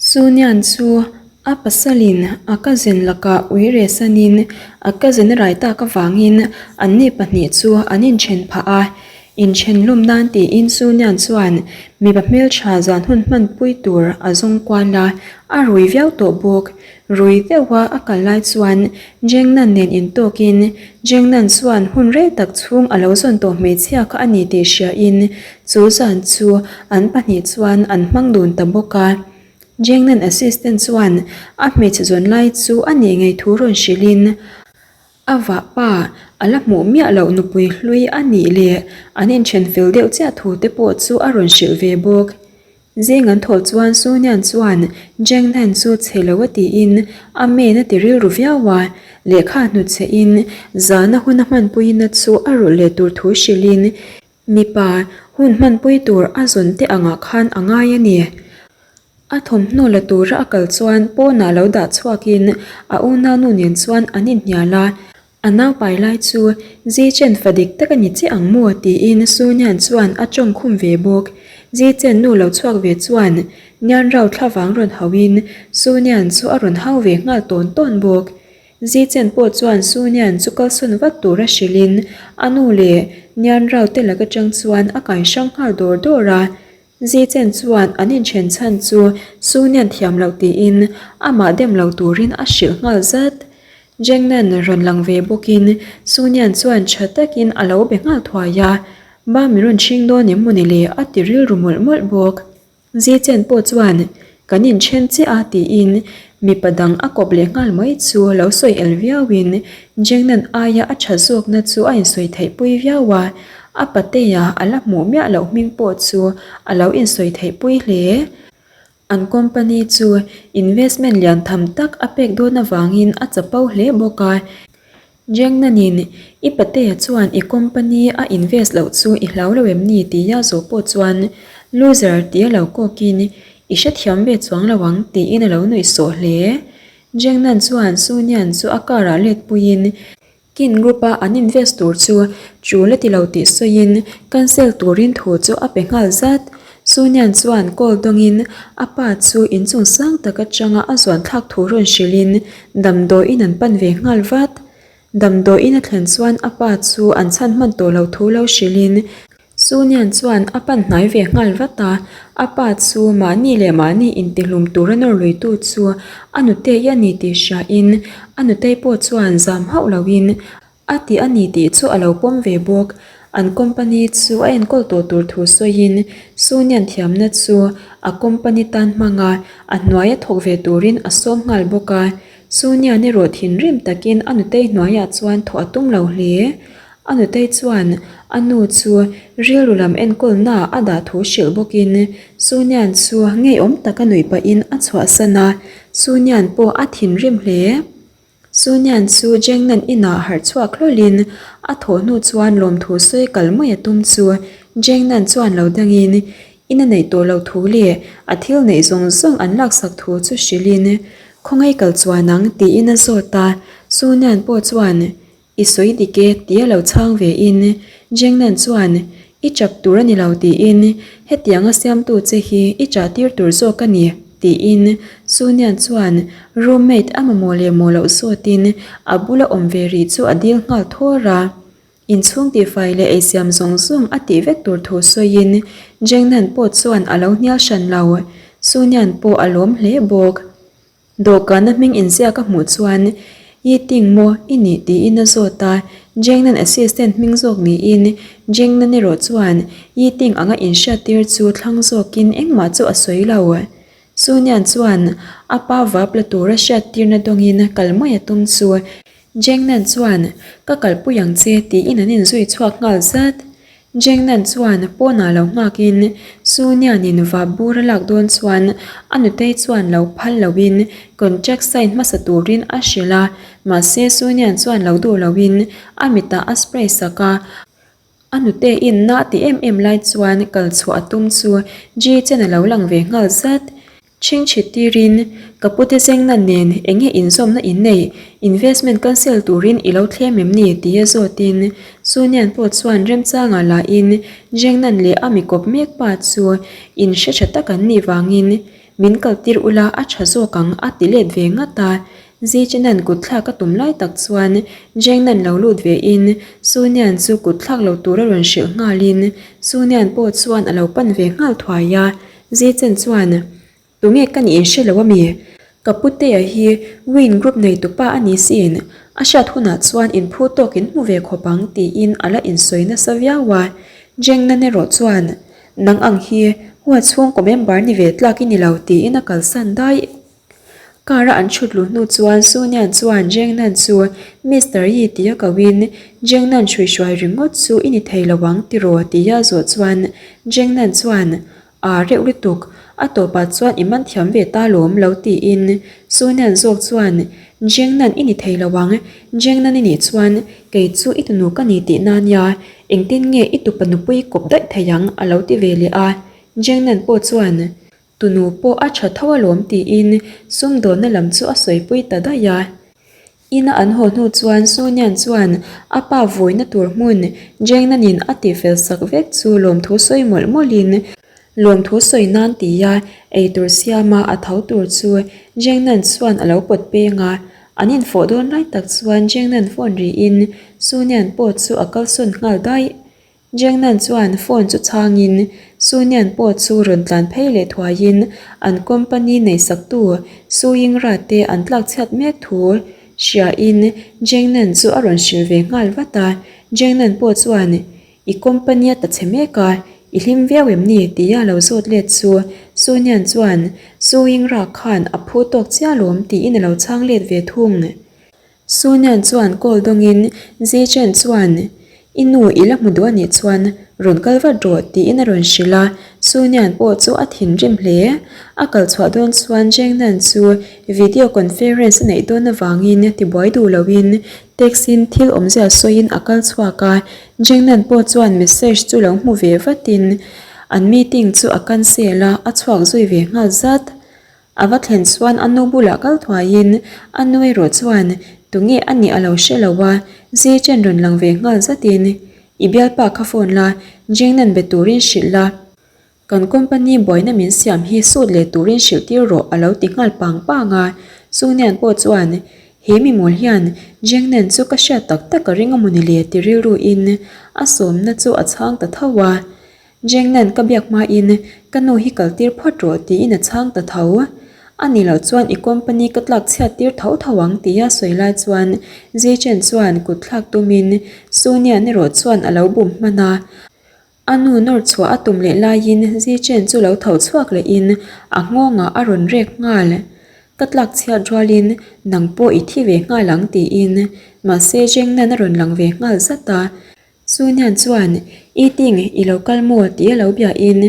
Sunian chu a pasalin a cousin lakah ui rehsanin a cousin a rai tak avangin anni pahnih chu an inthen phah a. Inthen lum nan tiin Sunian chuan mipa hmeltha zan hun hmanpui tur a zawng kual a, a rui viau tawh bawk. Rui deuha a kal lai chuan Jengnan nen intawkin Jengnan chuan hun rei tak chhung a lo zawn tawh hmeichhia kha a ni tih hriain chu zan chu an pahnih chuan an hmang dun ta bawk a. Jengnan assistant chuan a hmeichhe zawn lai chu a nih ngei thu rawn hrilhin a vahpa a la hmuh miah loh nupui hlui a nih leh an inthen fel deuh chiah thu te pawh chu a rawn hrilh ve bawk. Zing an thawh chuan Sunian chuan Jengnan chu chhe lo a tiin a men a ti rilru viau a, lehkha hnutchhe in zana hun a hmanpuina chu a rulh leh tur thu hrilhin mipa hun hmanpui tur a zawn te angah khan a ngai a ni. A thawmhnaw la tura a kal chuan pawnah lo dah chhuakin a unaunu nen chuan an inhnial a, A naupai lai chu Zi Chen fa dik tak a ni chiah ang maw? tiin Su Nian chuan a tawng khum ve bawk. Zi Chen nu lo chhuak ve chuan Nian Rao thlavang rawn hauhin Su Nian chu a rawn hau ve nghal tawn tawn bawk. Zi Chen pawh chuan Su Nian chu kalsawn vat tura hrilhin a nu leh Nian Rao te lak atang chuan a kai hrang nghal dawr dawr a. Zi Chen chuan an inthen chhan chu Su Nian thiam loh tiin amah dem lo turin a hrilh nghal zat. Jengnan rawn lang ve bawkin Sunian chuan tha takin a lo be nghal thuai a, Ba min rawn chhing dawn em mawni le a ti rilru mawlh mawlh bawk. Zichen pawh chuan kan inthen chiah a tiin mipa dang a kawp leh nghal mai chu lo sawi el viauin Jengnan aia a tha zawkna chu a insawi theih pui viau a, a patea a la hmuh miah loh hming pawh chu a lo insawi theih pui hle. An company chu investment lian tham tak a pek dawn avangin a chapo hle bawk a. Jengnanin, I patea chuan i company a invest loh chu i hlau lo em ni? tia zawh pawh chuan loser tia lo kawkin i hrethiam ve chuang lo ang tiin a lo nuih sawh hle. Jengnan chuan Sunian chu a car ah let puiin Kin Group a an invest tur chu tul a ti lo tih sawiin cancel turin thu chu a pe nghal zat. Sunian chuan call dawngin a pa chu inchung sang tak atanga a zuan thlak thu rawn hrilhin damdawiin an pan ve nghal vat. Damdawiin a thlen chuan a pa chu an chhan hman tawh lo thu lo hrilhin Sunian chuan a pan hnai ve nghal vat a, a pa chu mahni leh mahni intihlum tura nawr luitu chu a nutei a ni tih hriain a nutei pawh chuan zam hauh loin a ti a ni tih chu a lo pawm ve bawk. An company chu a enkawl tawh tur thu sawiin Sunian thiamna chu a company tan hmanga a hnuaia thawk ve turin a sawm nghal bawk a. Sunian erawh thinrim takin a nutei hnuaiah chuan thawh a tum lo hle. A nutei chuan a nu chu rilru lam enkawlnaah a dah thu hrilh bawkin Sunian chu ngeiawm taka nuih pahin a chhuahsan a, Sunian pawh a thinrim hle. Sunian chu Jengnan inah harh chhuak hlawlhin a thawh hnu chuan lawmthu sawi kal mai a tum chu Jengnan chuan lo dangin in a neih tawh loh thu leh a thil neih zawng zawng an laksak thu chu hrilhin khawngaih kal chuan ang tiin a zawt a, Sunian pawh chuan I sawi dik e tia lo chhang ve in Jengnan chuan I chap tur a ni lo tiin hetianga siamtu che hi i chah tir tur zawk a ni tiin Sunian chuan roommate a mamawh leh mawh loh zawtin a bula awm ve rih chu a dil nghal thawr a. Inchhung tihfai leh eisiam zawng zawng a tih vek tur thu sawiin Jengnan pawh chuan a lo hnial hran lo. Sunian pawh a lawm hle bawk. Dawhkana hming inziak a hmuh chuan I ting maw i nih tiin a zawt a, Jengnan assistant hming zawk niin Jengnan erawh chuan I ting anga inhriattir chu thlang zawkin engmah chu a sawi lo. Sunian chuan a pa vap la tura hriattirna dawngin kal mai a tum chu Jengnan chuan ka kalpui ang che tiin an inzui chhuak nghal zat. Jengnan chuan pawnah lo nghakin Su Nianin vap bur a lak dawn chuan a nutei chuan lo phal loin contract sign hmasa turin a hrilh a, mahse Su Nian chuan lo duh loin a mitah a spray sak a, a nuteiin na a ti em em lai chuan kal chhuah a tum chu Ji Chen a lo lang ve nghal zat. Chhingchhit tirin, Ka pute zengna nen eng nge inzawmna in neih? Investment cancel turin i lo thlem em ni? tia zawtin Sunian pawh chuan remchangah lahin Zengnan leh a mi kawp mek pa chu in hre tha tak an nih vangin Min kaltir ula a tha zawk ang a ti let ve ngat a. Zichenan kut thlak a tum lai tak chuan Jengnan lo lut ve in Sunian chu kut thlak lo tur a rawn hrilh nghal in Sunian pawh chuan a lo pan ve nghal thuai a. Zichen chuan Tunge ka nih in hre lo ami? Ka putea hi Win group nei tupa a ni sin, a hriat hunah chuan in phu tawk in hmu ve khawp ang tiin a la insawi nasa viau a. Jengnan erawh chuan Nang ang hi huat chhungkaw member ni ve tlak i ni lo tiin a kalsan daih. Car a an chhut luh hnu chuan Sunian chuan Jengnan chu Mister Yi tia koin Jengnan hruihruai ringawt chu i ni thei lo ang tiraw tia zawh chuan Jengnan chuan Aa reuh lutuk, a tawpah chuan i man thiam ve ta lawm lo tiin Sunian zawk chuan Jengnan i ni thei lo ang, Jengnan i nih chuan kei chu i tunu ka ni tihna nia, engtin nge i tupa nupui kawp daih thei ang a lo ti ve leh a, Jengnan pawh chuan Tunu pawh a tha tho alawm tiin sumdawnna lam chu a sawipui ta daih a. Ina an haw hnu chuan Sunian chuan a pa vawina tur hmun Jengnanin a tihfel sak vek chu lawmthu sawi mawlh mawlhin lawmthu sawi nan tia eitur siama a tho tur chu Jengnan chuan a lo pawt peng a. An infawh dawn lai tak chuan Jengnan phone riin Sunian pawh chu a kalsawn nghal daih. Jengnan chuan phone chu chhangin Sunian pawh chu rawn tlan phei leh thuaiin an company neihsaktu Su Yingra te an tlakchhiat mek thu hriain Jengnan chu a rawn hrilh ve nghal vat a. Jengnan pawh chuan I company a ta chhe mek a, i hlim viau em ni? tia lo zawt let chu Sunian chuan Su Yingra khan a phu tawk chiah lawm tiin a lo chhang let ve thung. Sunian chuan call dawngin Zichen chuan, I nu i la hmu duh a nih chuan rawn kal vat rawh tiin a rawn hrilh a, Sunian pawh chu a thinrim hle. A kal chhuah dawn chuan Jengnan chu video conference a neih dawn avangin tibuai duh loin text in thil awmzia sawiin a kal chhuak a, Jengnan pawh chuan message chu lo hmu ve vatin an meeting chu a cancel a, a chhuak zui ve nghal zat. A va thlen chuan a nu bulah kal thuaiin a nu erawh chuan tunge a nih a lo hre lo a, Zi chen rawn lang ve nghal zatin I bialpa kha phone la, Jengnan be turin hrilh la, kan company buaina min siam hi sut leh turin hrilh tir rawh a lo ti nghal pang pang a, Sungnian pawh chuan he mi mawl hian Jengnan chu ka hriat tak tak a ring a mawni le ti rilruin a sawmna chu a chhang ta tho a. Jengnan ka biak hmain ka nu hi kal tir phawt rawh tiin a chhang ta tho. A ni loh chuan i company ka tlak chhiat tir tho tho ang tia sawi lai chuan Zichen chuan kut thlak tumin Sunian erawh chuan a lo bum hman a. A nu nawr chhuah a tum leh laiin Zichen chu lo tho chhuak lehin a nghawngah a rawn rek nghal. Ka tlak chhiat rualin nang pawh i thi ve nghal ang tiin mahse Jengnan a rawn lang ve nghal zat a. Sunian chuan, I ting, i lo kal maw? tih a lo biahin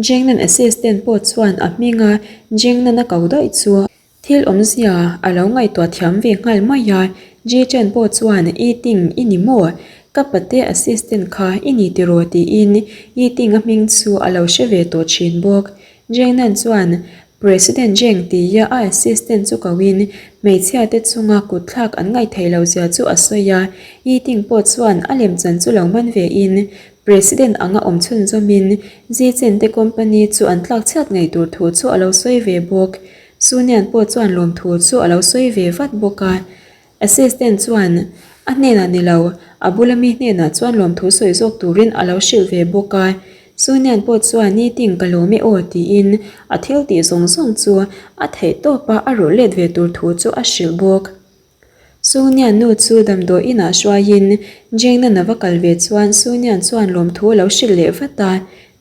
Jengnan assistant pawh chuan a hminga Jengnan a ko daih chu thil awmzia a lo ngaihtuah thiam ve nghal mai a. Ji Chen pawh chuan, I ting, i ni maw? Ka pate assistant kha i ni tiraw? tiin I ting a hming chu a lo hre ve tawh thin bawk. Jengnan chuan, President Jeng tia a assistant chu koin hmeichhia te chunga kut thlak an ngaihtheih loh zia chu a sawi a, Yi Ting pawh chuan a lemchan chu lo man ve in President anga awm chhunzawmin Zi Chen te company chu an tlak chhiat ngei tur thu chu a lo sawi ve bawk. Sunian pawh chuan lawmthu chu a lo sawi ve vat bawk a. Assistant chuan a hnenah ni lo, a bula mi hnenah chuan lawmthu sawi zawk turin a lo hrilh ve bawk a. Sunian pawh chuan nitin ka lawm e aw tiin a thil tih zawng zawng chu a theih tawpa a rulh let ve tur thu chu a hrilh bawk. Sunian nu chu damdawi inah hruaiin Jengnan a va kal ve chuan Sunian chuan lawmthu a lo hrilh leh vat a.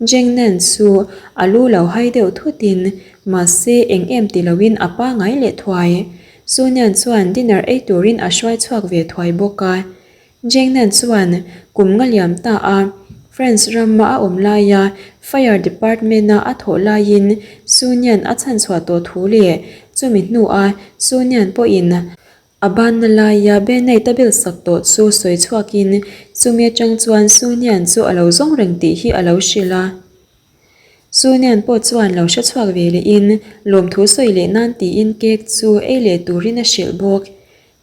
Jengnan chu a lu lo hai deuh thutin mahse eng em ti loin a pangai leh thuai. Sunian chuan dinner ei turin a hruai chhuak ve thuai bawk a. Jengnan chuan kum nga liam ta a, France rama a awm laia Fire Department-a a thawh laiin Sunian a chhanchhuah tawh thu leh chumi hnua Sunian pawhin a banna laia Benite a bel sak tawh chu sawi chhuakin chumi atang chuan Sunian chu a lo zawng reng tih hi a lo hrilh a. Sunian pawh chuan lo hre chhuak ve lehin lawmthu sawi leh nan tiin cake chu ei leh turin a hrilh bawk.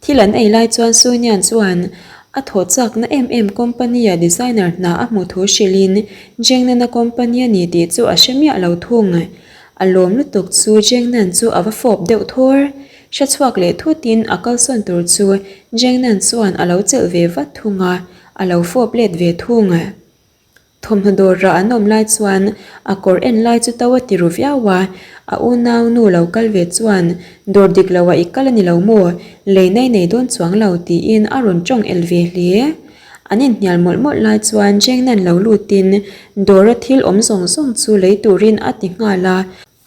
Thil an ei lai chuan Sunian chuan a thawh chakna em em company-a designer hna a hmuh thu hrilhin Jengnana company a ni tih chu a hre miah lo thung. A lawm lutuk chu Jengnan chu a va fawp deuh thawr. Hre chhuak leh thutin a kalsawn tur chu Jengnan chuan a lo chelh ve vat thung a, a lo fawp let ve thung. Thawmhnaw dawrah an awm lai chuan a kawr en lai chu to a ti ru viau a, a unau nu lo kal ve chuan dawr dik loah i kal a ni lo maw, lei nai nei dawn chuang lo tiin a rawn tawng el ve hle. An inhnial mawlh mawlh lai chuan Jengnan lo lutin dawra thil awm zawng zawng chu lei turin a ti nghal a,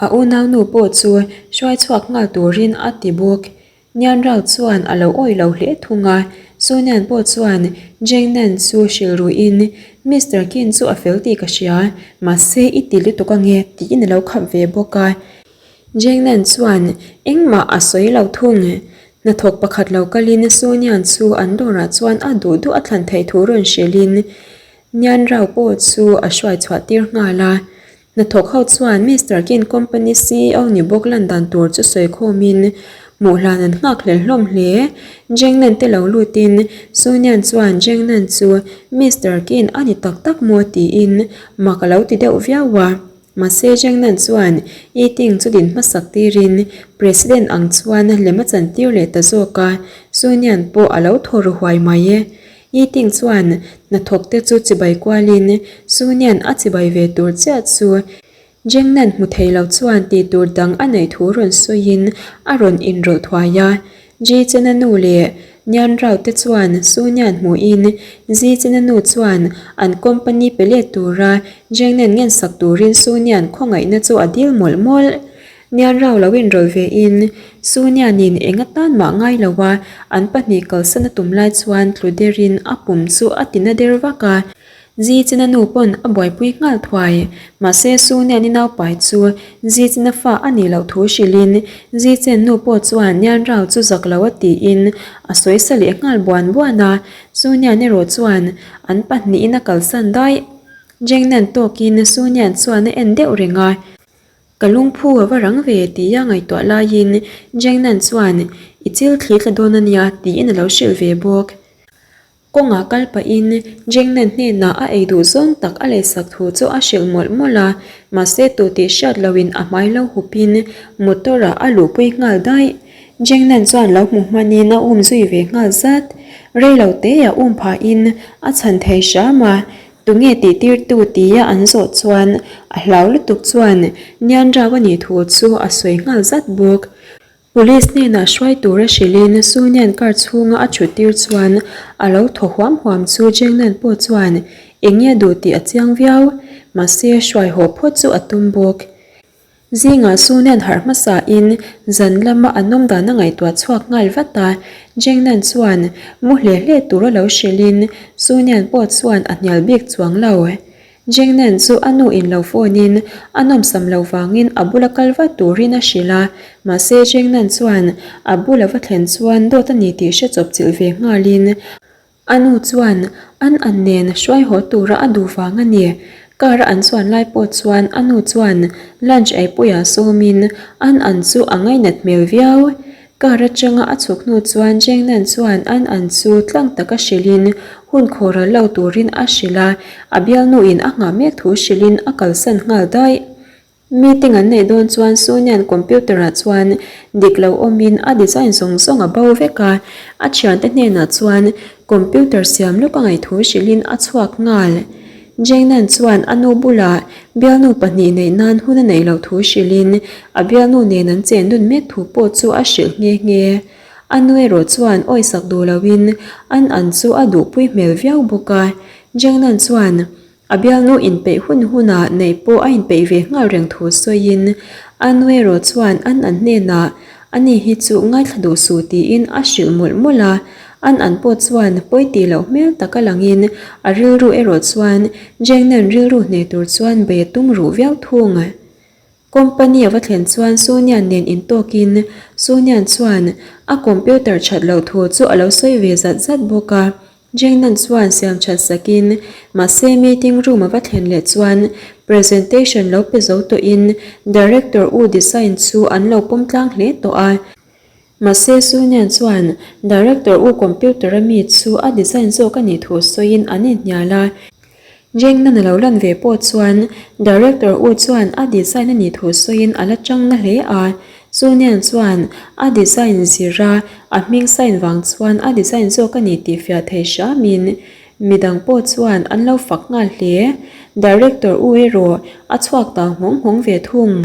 a unau nu pawh chu hruai chhuak nghal turin a ti bawk. Nianrao chuan a lo awih lo hle thung a, Sunian pawh chuan Jengnan chu hrilh ruihin, Mister Kin chu a fel tih ka hria, mahse i ti lutuk ange tiin a lo khap ve bawk a. Jengnan chuan engmah a sawi lo thung. Hnathawk pakhat lo kalin Sunian chu an dawrah chuan a duh duh a thlan theih thu rawn hrilhin Nianrao pawh chu a hruai chhuah tir nghal a. Hnathawk ho chuan Mister Kin company ceo ni bawk lan dan tur chu sawi khawmin hmuh hlan an nghak hlel hlawm hle. Jengnan te lo lutin Sunian chuan Jengnan chu Mister Kin a ni tak tak maw tiin mak a lo ti deuh viau a. Mahse Jengnan chuan Yiting chu din hmasak tirin President ang chuan lem a chantir leh ta zawk a, Sunian pawh a lo thaw ru huai mai e. Yiting chuan hnathawk te chu chibai kualin Sunian a chibai ve tur chiah chu Jengnan hmu thei lo chuan tih tur dang a neih thu rawn sawiin a rawn inrawlh thuai a. Ji Chena nu leh Nian Rao te chuan Sunian hmuhin Ji Chena nu chuan an company pe let tura Jengnan ngensak turin Sunian khawngaihna chu a dil mawlh mawlh. Nian rau lo inrawlh ve in Sunianin eng atan mah ngai lo a, an pahnih kalsan a tum lai chuan tlu derin a pum chu a ti na der vak a. Zi China nu pawn a buaipui nghal thuai. Mahse Suniani naupai chu Zi China fa a nih loh thu hrilhin Zi Chen nu pawh chuan Nian rau chu zak lo a tiin a sawi sa leh nghal buan buan a. Sunian erawh chuan an pahnihin a kalsan daih. Jengnan tawkin Sunian chuan a en deuh reng a. Ka lungphu a va rang ve tia ngaihtuah laiin Jengnan chuan i chil thli tla dawn a nia tiin a lo hrilh ve bawk. Kawngah kal pahin Jengnan hnenah a ei duh zawng tak a leisak thu chu a hrilh mawlh mawlh a, mahse tu tih hriat loin a hmai lo hupin motor ah a luhpui nghal daih. Jengnan chuan lo hmu hmanin a um zui ve nghal zat. Rei lo teah um phahin a chhan thei hram a, Tunge tihtirtu tia an zawh chuan a hlau lutuk chuan Nianrao a nih thu chu a sawi nghal zat bawk. Police hnenah hruai tura hrilhin Sunian car chhunga a thuttir chuan a lo thaw huam huam chu Jengnan pawh chuan eng nge duh tih a chiang viau. Mahse hruai haw phawt chu a tum bawk. Zingah Sunian harh hmasa in zan lama an awm dan a ngaihtuah chhuak nghal vat a, Jengnan chuan mu hle hle tur a lo hrilh in Sunian pawh chuan a hnial bik chuang lo. Jengnan chu a nu in lo phone in a nawmsam lo vangin a bula kal vat turin a hrilh a, mahse Jengnan chuan a bula va thlen chuan dawt a ni tih hre chawp chilh ve nghal in A nu chuan an an nen hruai haw tura a duh vang a ni. Car a an chuan lai pawh chuan a nu chuan lunch eipuiah sawmin an an chu a ngainat hmel viau. Car atanga a chhuk hnu chuan Jengnan chuan an an chu tlang taka hrilhin hun khawhral lo turin a hrilh a, a bialnuin a nghah mek thu hrilhin a kalsan nghal daih. Meeting an neih dawn chuan Sunia'n computer ah chuan dik lo awmin a design zawng zawng a bo vek a, a thiante hnenah chuan computer siam lawk a ngaih thu hrilhin a chhuak nghal. Jengnan chuan a nu bulah bialnu pahnih neih nan hun a neih loh thu hrilhin a bialnu nen an chen dun mek thu pawh chu a hrilh nghe nghe. A nu erawh chuan awisak duh loin an an chu a duhpui hmel viau bawk a, Jengnan chuan A bialnu inpeih hun hunah neih pawh a inpeih ve nghal reng thu sawiin a nu erawh chuan an an hnenah ani hi chu ngaithla duh suh tiin a hrilh mawlh mawlh a, an an pawh chuan pawi tih loh hmel taka langin a rilru erawh chuan Jengnan rilru hneh tur chuan bei a tum ruh viau thung. Company a va thlen chuan Sonian nen intawkin Sonian chuan a computer that loh thu chu a lo sawi ve zat zat bawk a. Jengnan chuan siam that sakin mahse meeting room a va thlen leh chuan presentation lo pe zo tawhin Director U design chu an lo pawm tlang hle tawh a. Mahse Sunian chuan Director U computer a mi chu a design zawk a nih thu sawiin an inhnial a. Jengnan a lo lan ve pawh chuan Director U chuan a design a nih thu sawiin a la chang na hle a. Sunian chuan a design zira a hming sign vang chuan a design zawk a ni tih fiah thei hramin midang pawh chuan an lo fak nghal hle. Director U erawh a chhuak ta nghawng nghawng ve thung.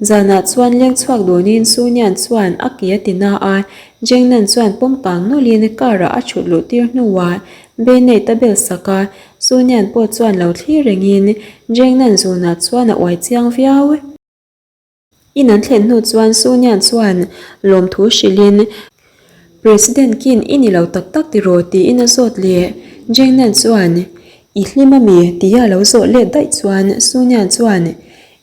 Zanah chuan leng chhuak dunin Sunian chuan a ke a ti na a, Jengnan chuan pawm kang nawlhin car ah a thut luh tir hnuah Bennett a bel sak a, Sunian pawh chuan lo thlir rengin Jengnan zunah chuan a uai chiang viau. In an thlen hnu chuan Sunian chuan lawmthu hrilhin, President kin i ni lo tak tak tiraw? tiin a zawt leh. Jengnan chuan, I hlim ami? tia lo zawh let daih chuan Sunian chuan,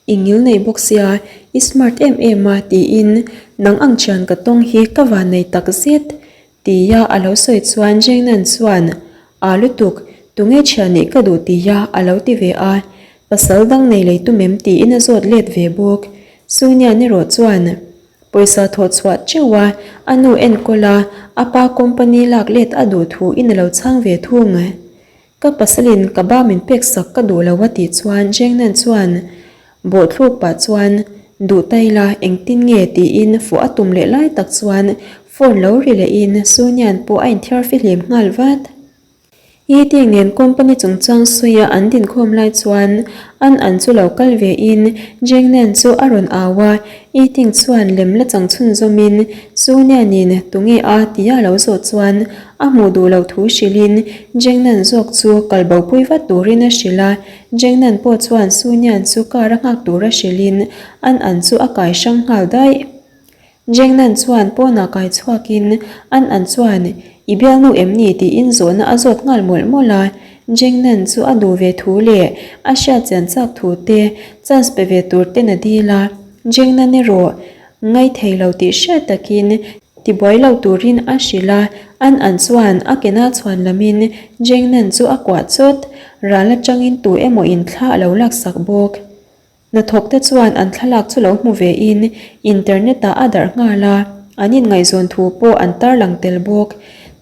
I ngil nei bawk sia, i smart em em a tiin nang ang thian ka tawng hi ka van nei tak zet. Tia a lo sawi chuan Jengnan chuan, Aa lutuk, tunge thian nih ka duh tia a lo ti ve a, pasal dang nei lei tum em tiin a zawt let ve bawk. Sunian erawh chuan pawisa thawh chhuah teuh a, a nu enkawl a, a pa company lak let a duh thu in a lo chhang ve thung. Ka pasalin ka ba min pek sak ka duh lo a tih chuan Jengnan chuan bawhthluk pah chuan duh ta ila engtin nge tiin fuh a tum leh lai tak chuan phone lo ri lehin Sunian pawh a inthiar fihlim nghal vat. Yiti nen company chungchang suia an dinkhawm lai chuan an an chu lo kal ve in Jengnan chu a rawn au a, Yiting chuan lem la chang chhunzawmin Sunianin tunge a tia lo zawh chuan A hmuh duh loh thu hrilhin Jengnan zawk chu kal bopui vat turin a hrilh a, Jengnan pawh chuan Sunian chu car a nghak tura hrilhin an an chu a kai hrang nghal daih. Jengnan chuan pawnah kai chhuakin an an chuan I bialnu em ni tiin zawhna a zawt nghal mawlh mawlh a, Jengnan chu a duh ve thu leh a hriat chian chak thu te chance pe ve tur ten a dil a, Jengnan erawh ngaithei lo tih hriat takin Tibuai lo turin a hrilh a, an an chuan a kena chhuan lamin Jengnan chu a kuah chawt, ral atangin tu emaw in thla a lo laksak bawk. Hnathawk te chuan an thlalak chu lo hmu ve in internet ah a darh nghal a, an inngaihzawn thu pawh an tarlang tel bawk.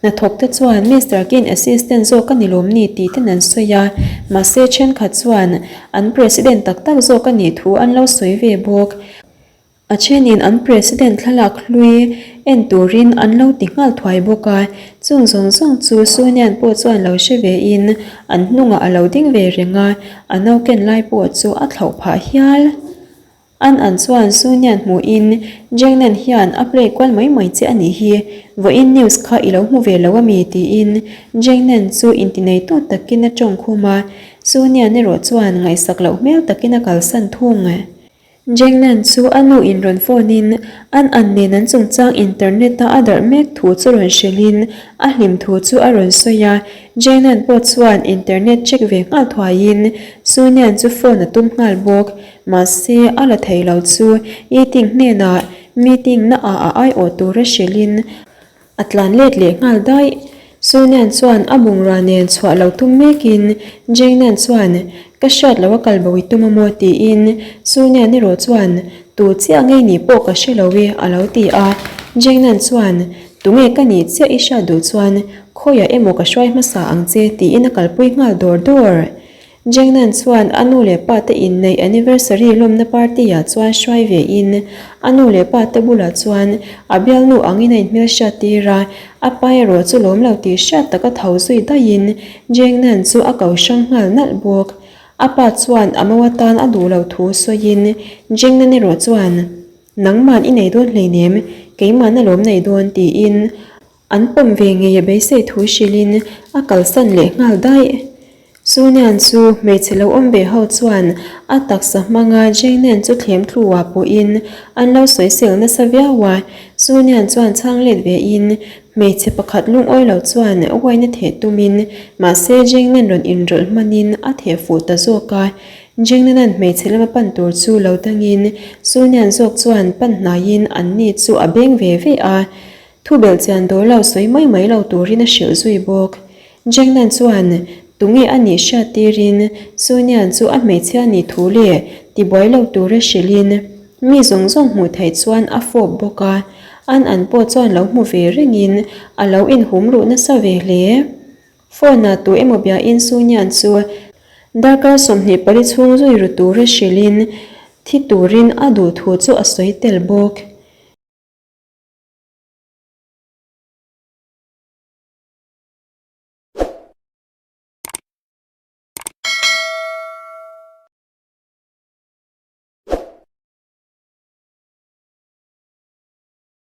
Hnathawk te chuan Mister Kin assistant zawk a ni lawm ni tih ten an sawi a, mahse thenkhat chuan an president tak tak zawk a nih thu an lo sawi ve bawk. A thenin an President thlalak hlui en turin an lo ti nghal thuai bawk a, chung zawng zawng chu Sunian pawh chuan lo hre ve in an hnungah a lo ding ve reng a, a nauken lai pawh chu a thlauh phah hial. An an chuan Sunian hmuhin Jengnan hian a play kual mai mai che a nih hi, vawiin news kha i lo hmu ve lo a mi tiin Jengnan chu intineitu takin a tawng khum a, Sunian erawh chuan ngaihsak loh hmel takin a kalsan thung. Jengnan chu a nu in rawn phone in an an nen an chungchang internet a a darh mek thu chu rawn hrilh in a hlim thu chu a rawn sawi a, Jengnan pawh chuan internet check ve nghal thuai in Sunian chu phone a tum nghal bawk, mahse a la thei lo chu Yiting hnenah meeting na ah a aiawh tur a hrilh in A tlan let leh nghal daih. Sunian chuan a bungrua nen chhuah lo tum mekin Jengnan chuan, Ka hriat lo a kal bo i tum a maw? tiin Sunian erawh chuan, Tu chiah ngei nih pawh ka hre lo e a lo ti a. Jengnan chuan, Tunge ka nih chiah i hriat duh chuan khawiah emaw ka hruai hmasa ang che tiin a kalpui nghal dawr dawr. Jengnan chuan a nu leh pa te inneih anniversary lawmna party ah chuan hruai ve in a nu leh pa te bulah chuan a bialnu angin a inhmelhriat tir a, a pa erawh chu lawm lo tih hriat taka tho zui daihin Jengnan chu a ko hrang nghal nalh bawk. A pa chuan a mo atan a duh loh thu sawiin Jengnan erawh chuan Nangman i nei dawn hleinem, keimahna lawm nei dawn tiin An pawm ve ngei a beisei thu hrilhin a kalsan leh nghal daih. Sunian chu hmeichhe lo awm ve ho chuan a taksa hmanga Jane chu thlem thluah pawhin an lo sawisel nasa viau a. Sunian chuan chhang let vein hmeichhe pakhat lungawi lo chuan wine a theh tumin mahse Jane rawn inrawlh hmanin a theh fuh ta zawk a. Jane-a'n hmeichhe lama pan tur chu lo dangin Sunian zawk chuan pan hnaiin anni chu a beng ve ve a. Thu belh chian dawl lo sawi mai mai lo turin a hrilh zui bawk. Jengnan chuan tunge a nih hriat tirin Sunian chu a hmeichhia nih thu leh tibuai lo tura hrilhin mi zawng zawng hmuh theih chuan a fawp bawk a, an an pawh chuan lo hmu ve rengin a lo inhum ruh nasa ve hle. Phone-ah tu emaw biain Sunian chu. Darkar 24 chhung zui ru tura hrilhin thi turin a duh thu chu a sawi tel bawk.